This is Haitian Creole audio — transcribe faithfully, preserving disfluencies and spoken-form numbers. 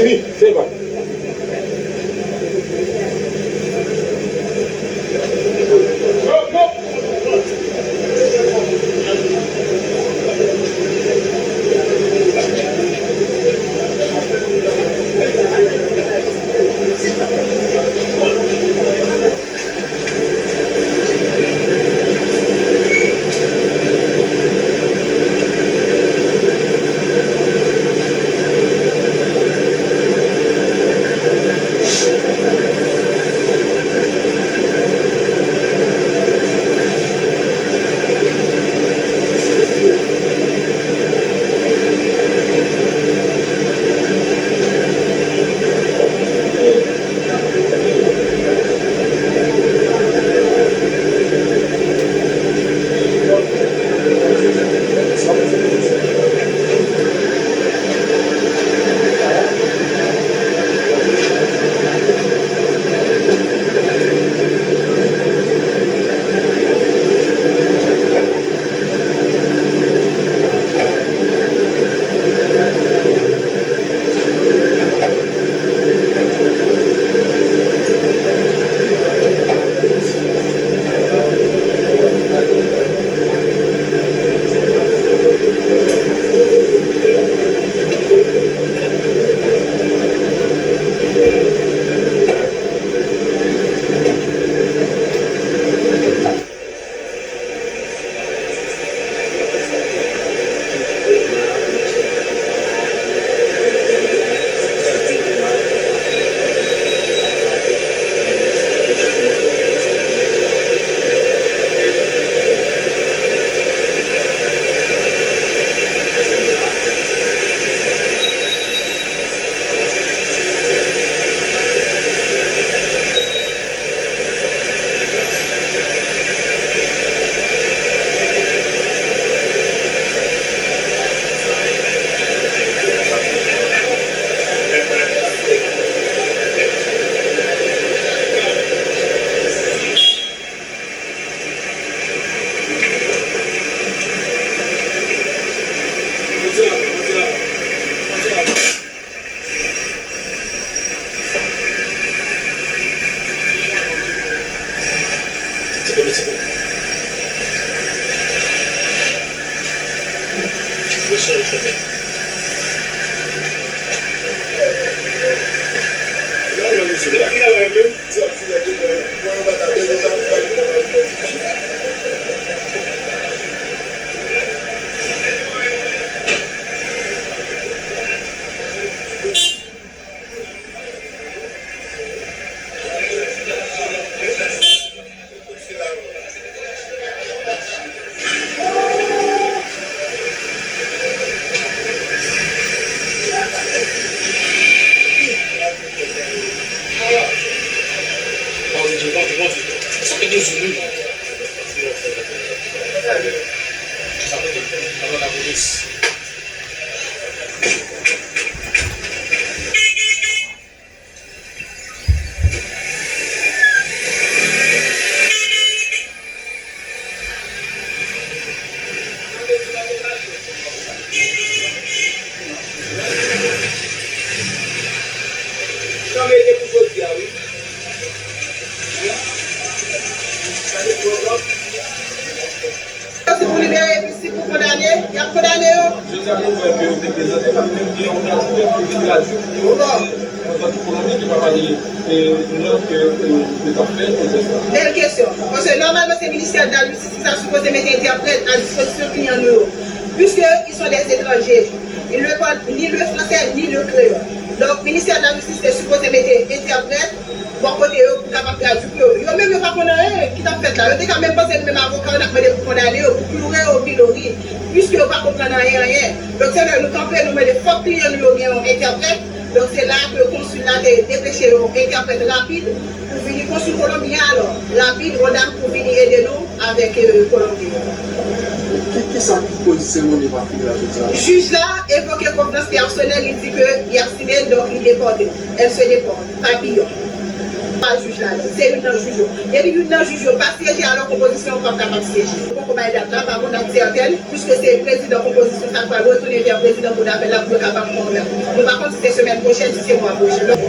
Vini, se pa. Si pou libere, epi si pou kondane, y ap kondane yo. Jodi a nou wè ke yo te prezante, paske gen yon kantite pou vin tradui pou yo. Bon. Nan Kolonbi ki pa pale, e, lang ke, e, yo t ap fè pwosè sa. Bèl kesyon. Paske nòmalman se ministè de la jistis ki ta sipoze mete entèprèt a dispozisyon kliyan nou yo. Puisque ils sont des étrangers. Ils ne parlent ni le français ni le créole. Donk, ministè de la jistis te sipoze mete entèprèt bò kote yo pou kapab tradui pou yo. Yo menm yo pa konn anyen ki t ap fèt la. Yo te ka menm panse nou menm avoka yo n ap mande pou kondane yo, pou kloure yo pilori, piske yo pa konprann anyen, anyen. Donk se lè nou kanpe, nou mande fòk kliyan nou yo gen yon entèprèt. Donk se la ke konsil la te depeche yon entèprèt rapid pou vini, konsil kolonbyen an, alò, rapid, yon dam pou vini ede nou avèk, euh, Kolonbyen. Ki, kisa ki koz seremoni pa fini la jodi a? Jij la evoke konfyans pèsonèl, li di ke li ap siyen l, donk li depòte l. Elle se déporte, papillon. Pa jij la menm. Se youn nan jij yo. Depi youn nan jij yo pa syeje, alò konpozisyon an p ap kapab syeje. Nou poko bay dat la, pa gon dat sètèn, piske se prezidan konpozisyon sa k pral retounen vè prezidan kou dapèl la pou yo kapab konvèt. Nou pa konn si se semèn pwochèn, si se mwa pwochèn.